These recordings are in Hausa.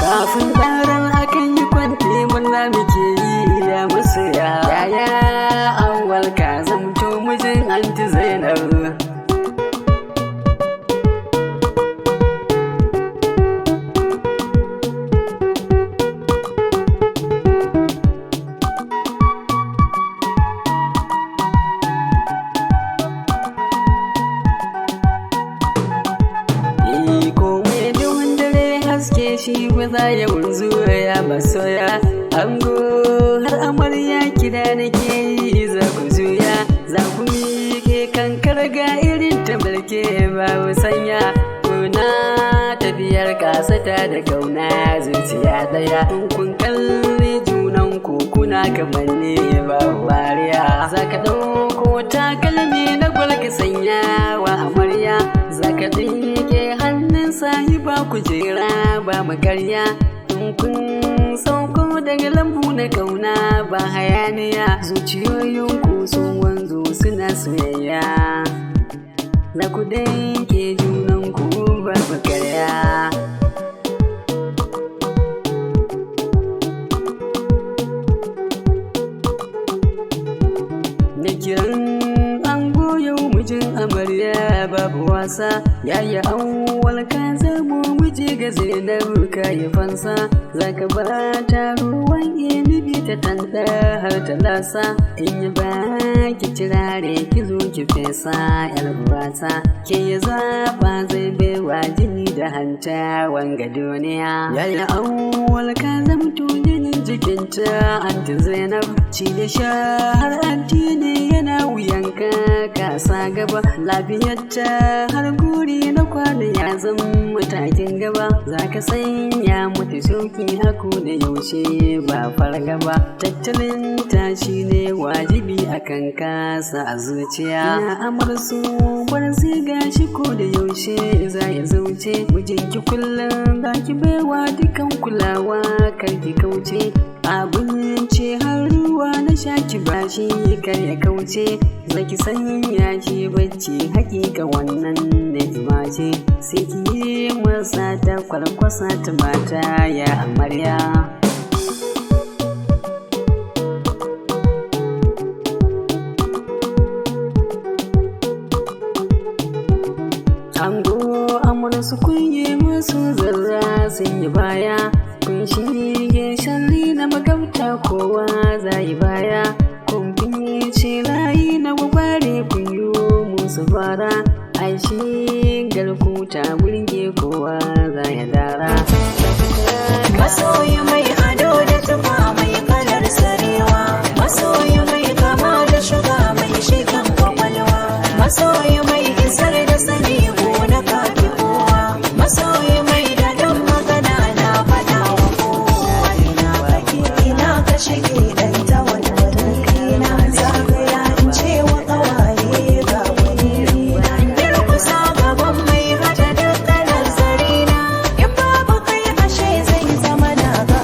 Kafin ɗaran akan yi kwanti, murna muke yi ya masoya. Yaya Awwal, ka zamto mijin Anti Zainab. Komai duhun dare haske shi ba za ya wanzu ya masoya. Ango har amarya, kida nake yi, za ku juya, za ku miƙe kankar ga irin ta mulke babu sanya. Kuna tafiyar kasata da kauna zuciya daya. In kun kalli junan ku kuna kamanni babu wariya. Za ka ɗauko takalmi na gwal ka sanya wa amarya. Za ka ɗinke hannun sahiba, kujera ba makarya. In kun sauko daga lambu na kauna ba hayaniya. Zuciyoyinku sun wanzu suna soyayya. Na ku danke junanku babu karya. Na kiran ango yau mijin amarya babu wasa. Yaya Awwal, ka zamo miji ga Zainab, ka yi fansa. Zaka ba ta ruwan inibi ta tanda har ta lasa. In yi ba ki turare, ki zo ki fesa, yar uwata. Ke ya zaba zai baiwa jini da hanta wanga duniya. Yaya Awwal, ka zamto jinin jikinta Anti Zainab. Ci da sha har addini yana wuyanka, ka sa gaba. Lafiyarta har guri na kwana ya zama matakin gaba. Za ka sanya mata shauki haku da yaushe ba fargaba. Tattalin ta shi ne wajibi akan kasa a zuciya. Ina amar su bar ziga shi ko da yaushe za ya zauce. Mijinki kullum za ki baiwa dukan kulawa, kar ki kauce. Abinci har ruwa na sha ki bashi, kar ya kauce. Zaki sanya shi bacci, hakika wannan ni'ima ce. Sai ki yi masa ta kwarkwasa ta mata ya amarya. Ango amursu kun yi musu zarra sun yi baya. Kun shige sharri na magabta, kowa za yi baya. Kun fice layi na gwagware, kun yi musu fara. Ai shi garkuta burge, kowa za ya dara. Masoyi mai ado da tufa mai kalar sarewa. Masoyi mai kama da shuga mai shigan kwakwalwa. Masoyi mai isar da sani na kafi kowa. Masoyi mai daɗin magana na faɗa wa kowa. Ina kake, ina ka shige ɗan tawalwali na, zagaya in ce wa ƙawaye ga wani na. Durƙusa gaban mai hada dukkanin zarina. In babu kai ashe zai zama na ga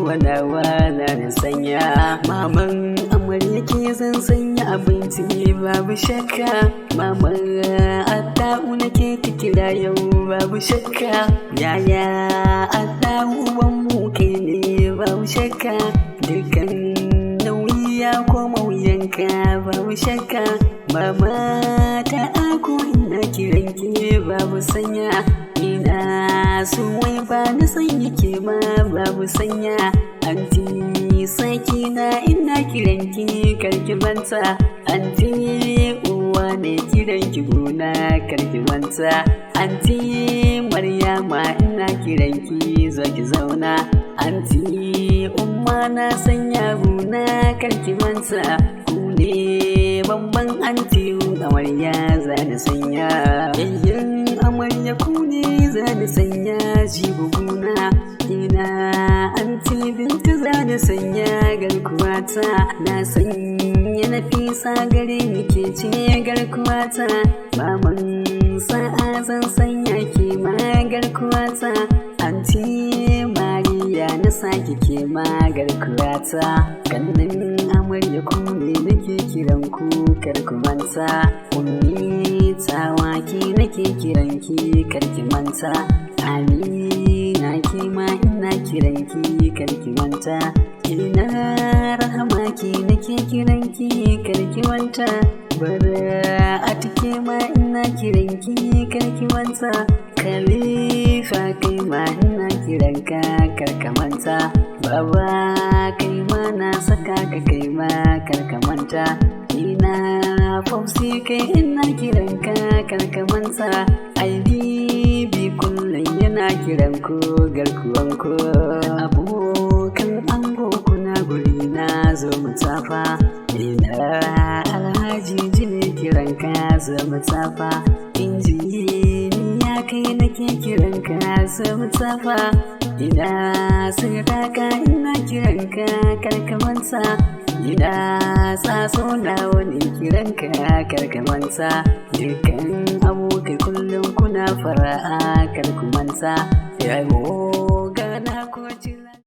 kuma nawa na sanya. Maman amarya ke zan sanya abinci babu shakka. Maman Atta'u nake ta kira yau babu shakka. Yaya Atta'u uban mu kai ne babu shakka. Dukkan nauyi ya koma wuyanka babu shakka. Mama ta ako ina kiranki babu sanya. Ina suwai ba na sanya ke ma babu sanya. Anti Sakina ina kiranki karki manta. Anti uwa ne kiranki gona karki manta. Anti Maryama ina kiranki zo ki zauna. Anti Umma na sanya guna karki manta. Ku ne babban anti amarya za ni sanya. Yayyan amarya ku ne za ni sanya jibuguna. Ina anti Bintu za ni sanya garkuwata. Na sanya Nafisa gare ni ke ce garkuwata. Maman Sa'a zan sanya ke ma garkuwata. Anti Mariya na sake ke ma garkuwata. Kannan amarya ku ne nake kiran ku karku manta. Ummi Tawaki nake kiran ki karki manta. Amina ke ma ina kiran ki karki manta. Ina Rahama ki nake kiran ki karki manta. Bara a ke ma ina kiran ki karki manta. Khalifa kai ma ina kiran ka karka manta. Baba kai ma na saka ka kai ma karka manta. Ina Fausi kai ina kiran ka karka manta. Ai bibi kullum yana kiran ku garkuwan ku. Abokan ango kuna guri na zo mu tafa. Ina Alhaji Jini kiran ka zo mu tafa. Injiniya kai nake kiran ka zo mu tafa. Ina Siraka ina kiran ka karka manta. Ina Tsatso na wani kiran ka karka manta. Dukkan abokai kullum kuna fara'a karku manta. Yabo gana ko jira.